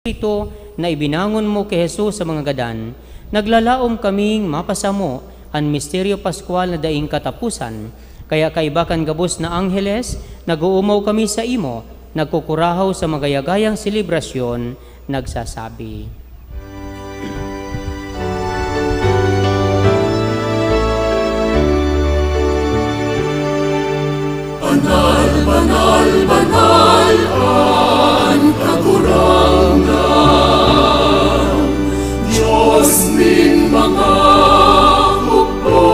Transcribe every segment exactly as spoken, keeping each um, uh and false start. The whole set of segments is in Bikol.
Espiritu na ibinangon mo ki Jesus sa mga gadan, naglalaom kaming mapasamo an misteryo paskwal na daing kataposan. Kaya kaiba kan gabos na angheles, nag-oomaw kami saimo, nagkukurahaw sa magayagayang selebrasyon, nagsasabi, "Banal, banal, banal an Kagurangnan, Dios nin mga hukbo.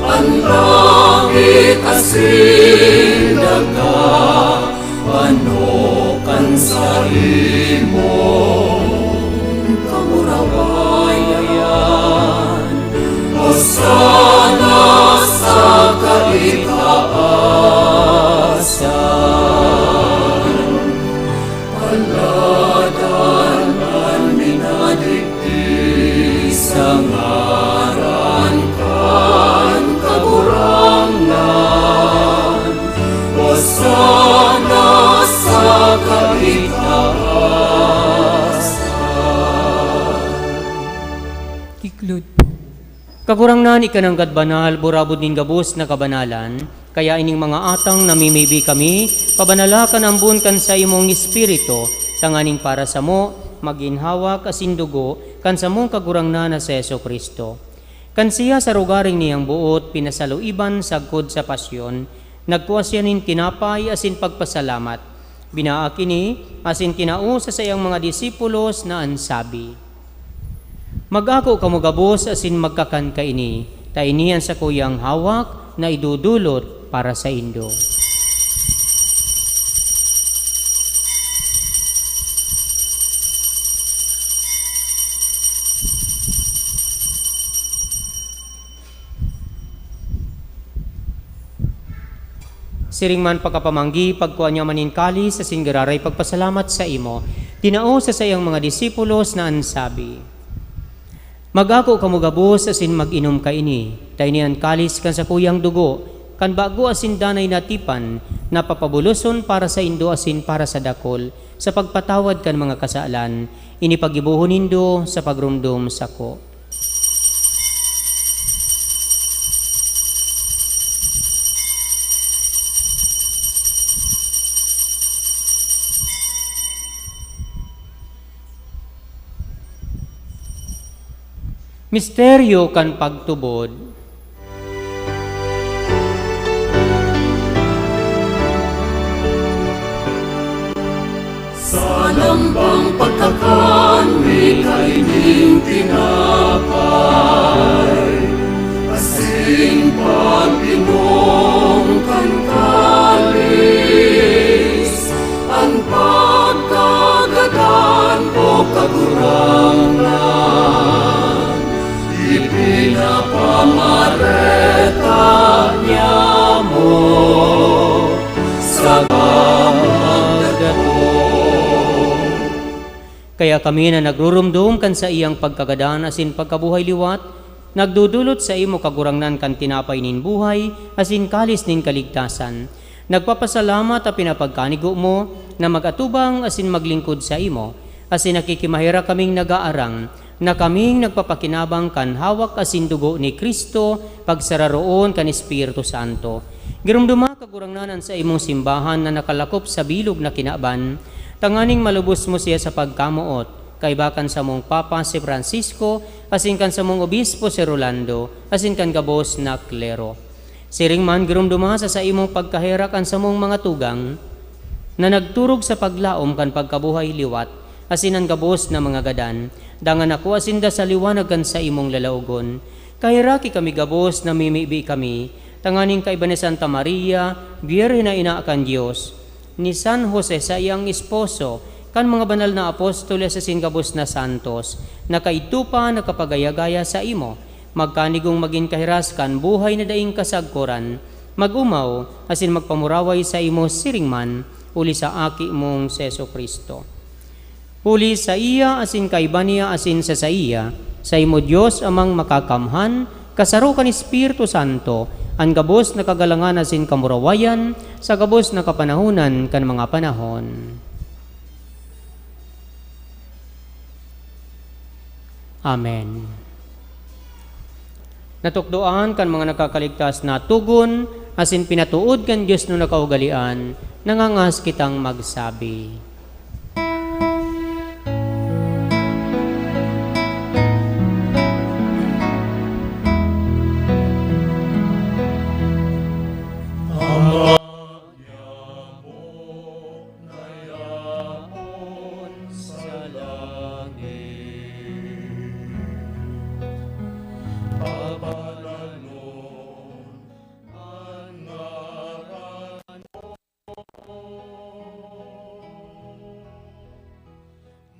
An langit asin daga pano kan saimong kamurawayan. Hosana sa kaitaasan. Paladan an minadigdi sa ngaran kan Kagurangnan. Hosana sa kaitaasan." Kiklod po. Kagurangnan, ika nanggad banal, burabod nin gabos na kabanalan, kaya ining mga atang namimibi kami, pabanala kan ambon kan saimong Espiritu, tanganing para samo, magin hawak asin dugo kan samong Kagurangnan na si Jesu-Cristo. Kan siya sa rogaring niyang boot pinasaluiban sagkod sa pasyon, nagkua siya nin tinapay asin pagpasalamat. Binaak ini asin tinao sa saiyang mga disipulos na an sabi, "Mag-ako kamo gabos asin magkakan kaini, ta ini an sakuyang hawak na idodolot para saindo." Siring man pagkapamanggi, pagkua niya man nin kalis asin giraray pagpasalamat saimo, tinao sa saiyang mga disipulos na an sabi, "Mag-ako kamo gabos asin mag-inom kaini, ta ini an kalis kan sakuyang dugo, kan bago asin danay na tipan, na papabuloson para saindo asin para sa dakul, sa pagpatawad kan mga kasalan. Ini paggibohon nindo sa pagromdom sako." Misteryo kan pagtubod. Sa lambang pagkakan mi kaining tinapay, asin pag-inom kan kalis, an pagkagadan mo, Kagurangnan, ipinapamareta niamo sa pagdato. Kaya kami na nagruromdom kan saiyang pagkagadan asin pagkabuhay liwat, nagdodolot saimo, Kagurangnan, kan tinapay nin buhay asin kalis nin kaligtasan. Nagpapasalamat ta pinapagkanigo mo na mag-atubang asin maglingkod saimo, asin nakikimaherak kaming nagaarang na kaming nagpapakinabang kan hawak asin dugo ni Cristo, pagsararoon kan Espiritu Santo. Giromdoma, Kagurangnan, an saimong simbahan na nakalakop sa bilog na kinaban, tanganing malubos mo siya sa pagkamoot, kaiba kan samong Papa si Francisco, asin kan samong Obispo si Rolando, asin kan gabos na klero. Siring man, giromdoma sa saimong pagkaherak an samong mga tugang na nagturog sa paglaom kan pagkabuhay liwat, asin an gabos na mga gadan, dangan nakua sinda sa liwanag kan saimong lalaogon. Kaheraki kami gabos, namimibi kami, tanganing kaiba ni Santa Maria, Birhen na Ina kan Dios, ni San Jose, saiyang esposo, kan mga banal na apostoles asin gabos na santos, na kaidto pa nakapagaya-gaya saimo, magkanigong magin kahiras kan buhay na daing kasagkoran, mag-omaw asin magpamuraway saimo siring man, huli sa Aki mong si Jesu-Cristo. Huli saiya asin kaiba niya asin sa saiya, saimo Dios Amang Makakamhan, kasaro kan Espiritu Santo, an gabos na kagalangan asin kamurawayan sa gabos na kapanahonan kan mga panahon. Amen. Natukdoan kan mga nakakaligtas na togon asin pinatood kan Dios na nakaugalean, nangangas kitang magsabi. Ama, Ama na yapon sa langit, pabanalon an ngaran mo.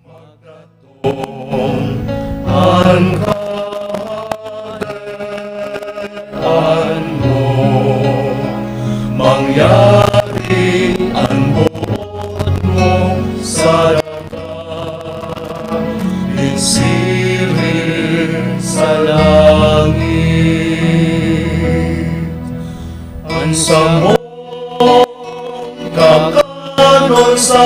Magdatong an kahadean mo, mangyari an boot mo sa daga, nin siring sa langit. An samong kakanon sa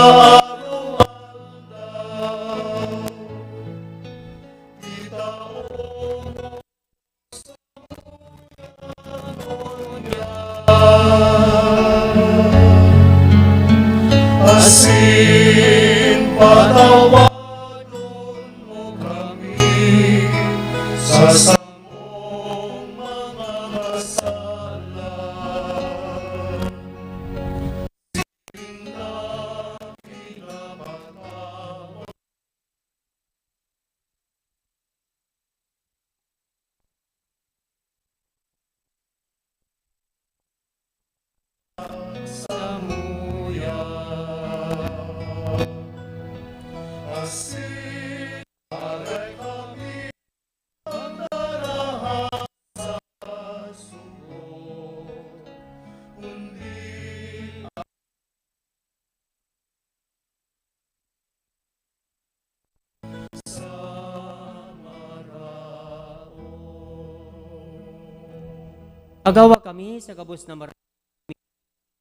asin patawadon mo kami sa samong mga sala. Samuya. Asin Agawa kami sa gabos na mara-,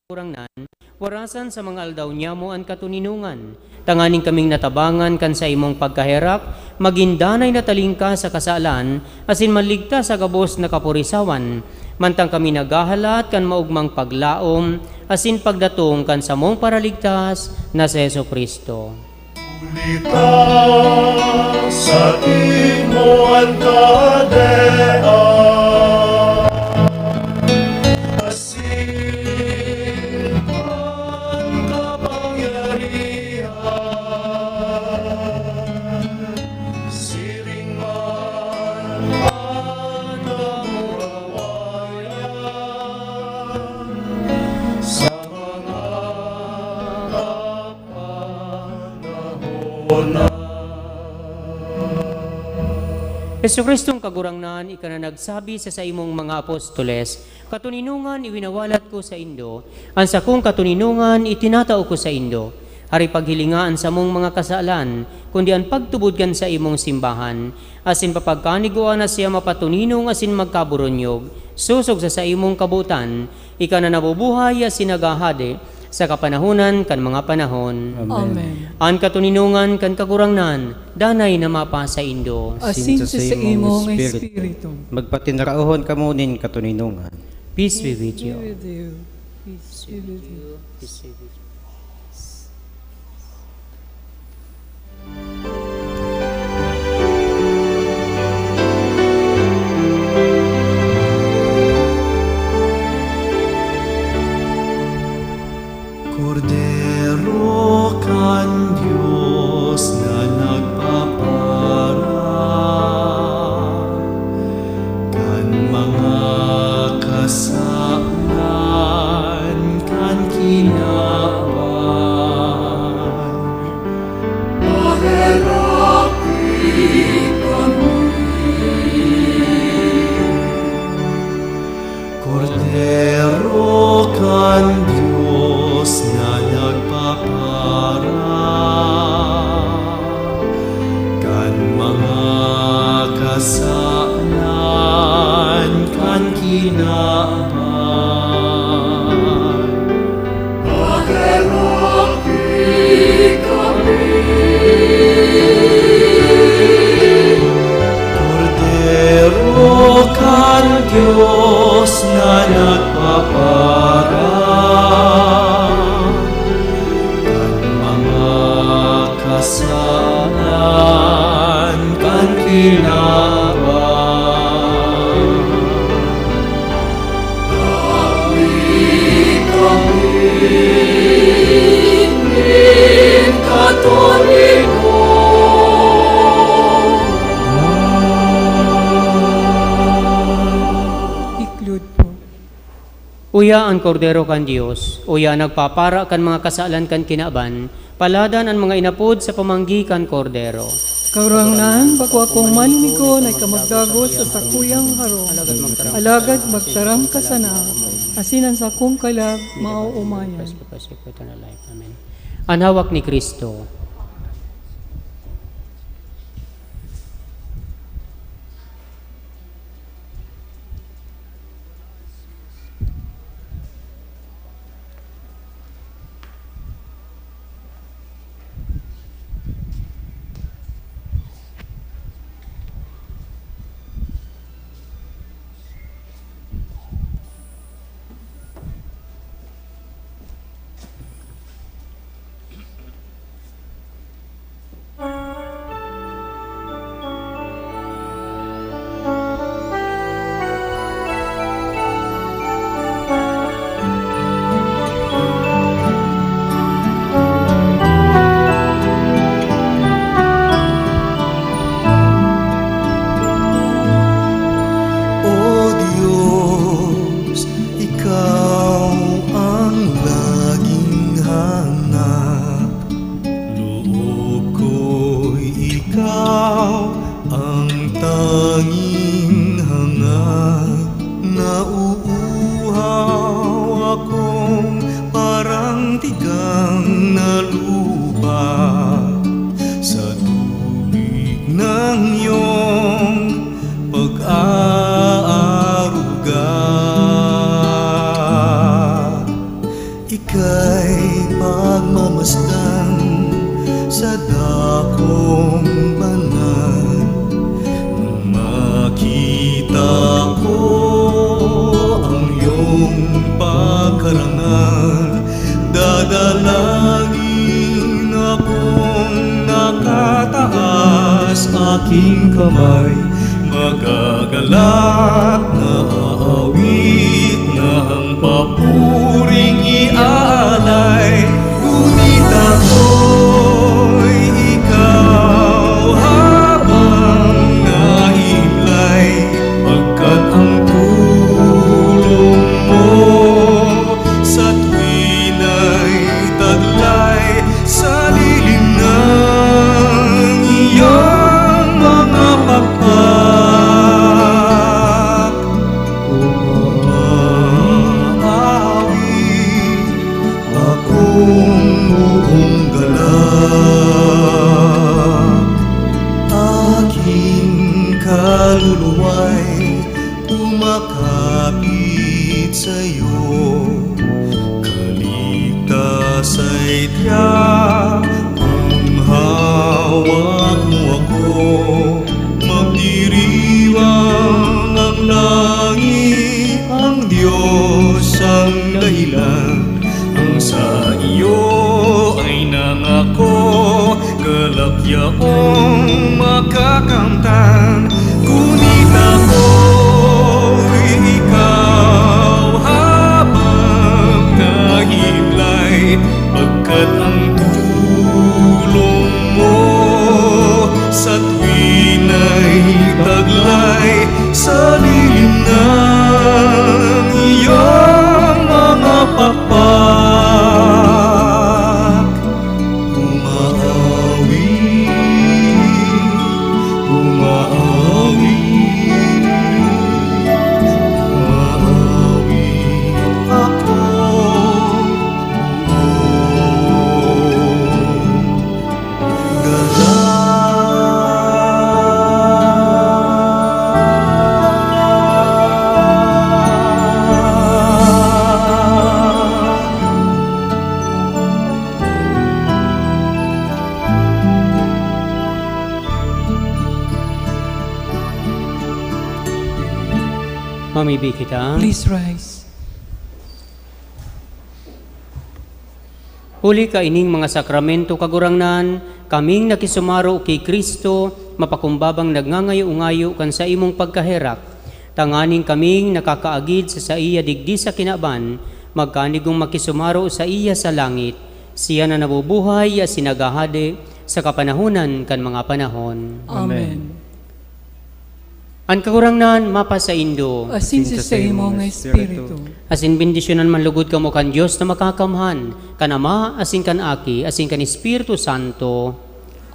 Kagurangnan, warasan sa mga aldaw niyamo an katoninongan, tanganing kaming natabangan kan saimong pagkaherak, magin danay na talingkas sa kasalan, asin maligtas sa gabos na kaporisawan, mantang kami naghahalat kan maogmang paglaom asin pagdatong kan samong Paraligtas na si Jesu-Cristo. Huli ta saimo an kahadean, asin an kapangyarihan, siring man an kamurawayan sa mga kapanahon. Jesu-Cristong Kagurangnan, ika na nagsabi sa saimong mga apostoles, "Katoninongan iwinawalat ko saindo, an sakong katoninongan itinatao ko saindo." Hari, paghilinga an samong mga kasalan, kundi an pagtubod kan saimong simbahan, asin papagkanigua na siya mapatoninong asin magkaboronyog, sosog sa saimong kabotan, ika na nabubuhay asin naghahade sa kapanahonan kan mga panahon. Amen. Amen. An katoninongan kan Kagurangnan, danay na mapasaindo. Asin sa saimong espiritu. Magpatinaraohon kamo nin katoninongan. Peace be with you. Peace be with you. Peace be with you. Kordero kan Dios na nagpapara kan mga kasalan kan kinaban. Paherak kami. Kordero kan Dios na nagpapara kan mga kasalan kan kinaban. Paherak kami. Uya an Kordero kan Dios, uya an nagpapara kan mga kasalan kan kinaban, paladan an mga inapod sa pamanggi kan Kordero. Kagurangnan, bako akong maninigo na ika magdagos sa sakuyang harong, alagad magtaram ka sana, asin an sakong kalag maoomayan. Amen. An hawak ni Cristo. O Dios, ikaw ang laging hanap. Loob ko'y ikaw ang tanging hangad. Nauuhaw akong parang tigang na lupa sa tubig ng iyong pag-aaruga. Ika'y pagmamasdan sa dakong banal. Nung makita ko ang iyong pagkarangal, dadalangin akong nakataas aking kamay. Magagalak na aawit na ang papuring iaalay. Ngunit ako'y ikaw habang nahihiblay, pagkat ang tulong mo sa tuwina'y taglay sa lilim ng iyong mga pakpak. Umaawit akong buong galak, aking kaluluwa'y kumakapit sa'yo. Kaligtas ay tiyak kung hawak mo ako. Magdiriwang ang langit, ang Diyos ang dahilan. Ang sa iyo ay nangako, galak yaong makakamtan. Ngunit ako'y ikaw habang nahihiblay, pagkat ang tulong mo sa tuwina'y taglay sa lilim ng iyong mga pakpak. Umaawit, umaawit, umaawit ako. Mamibi kita. Please rise. Huli kaining mga sakramento, Kagurangnan, kaming nakisumaro ki Cristo, mapakumbabang nagngangayo-ngayo kan saimong pagkaherak, tanganing kaming nakakaagid sa saiya digdi sa kinaban, magkanigong makisumaro saiya sa langit. Siya na nabubuhay asin naghahade sa kapanahonan kan mga panahon. Amen. Amen. An Kagurangnan mapasaindo. Asin sa saimong espiritu. Asin bendisyonan man lugod kamo kan Dios na Makakamhan, kan Ama, asin kan Aki, asin kan Espiritu Santo.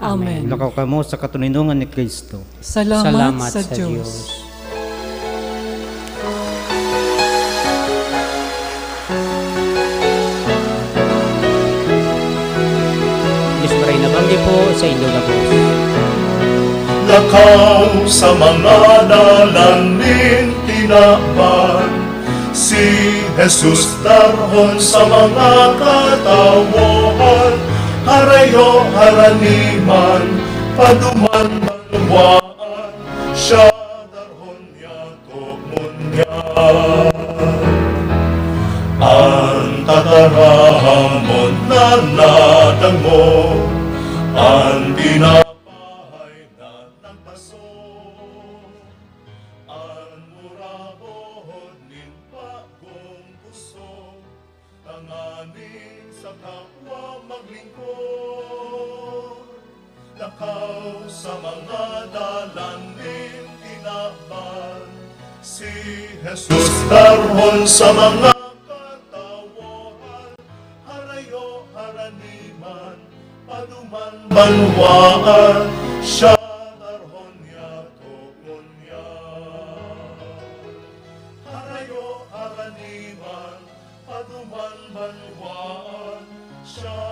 Amen. Lakaw kamo sa katoninongan ni Kristo. Salamat, sa, Diyos. Diyos maray na banggi po sa indo gabos. Lakaw sa mga dalan nin tinaban, si Jesus darhon sa mga katawohan, harayo harani man, paduman banwaan, siya darhon niya, togon niya. An tataramon na nadangog, an pinapahay na nagpasok, an murabon nin bagong pusog, tanganing sa kapwa maglingkod. Lakaw sa mga dalan nin tinaban, si Jesus darhon sa mga katawohan, harayo harani man, paduman banwaan, siya darhon niya, togon niya. Harayo harani man, paduman banwaan, siya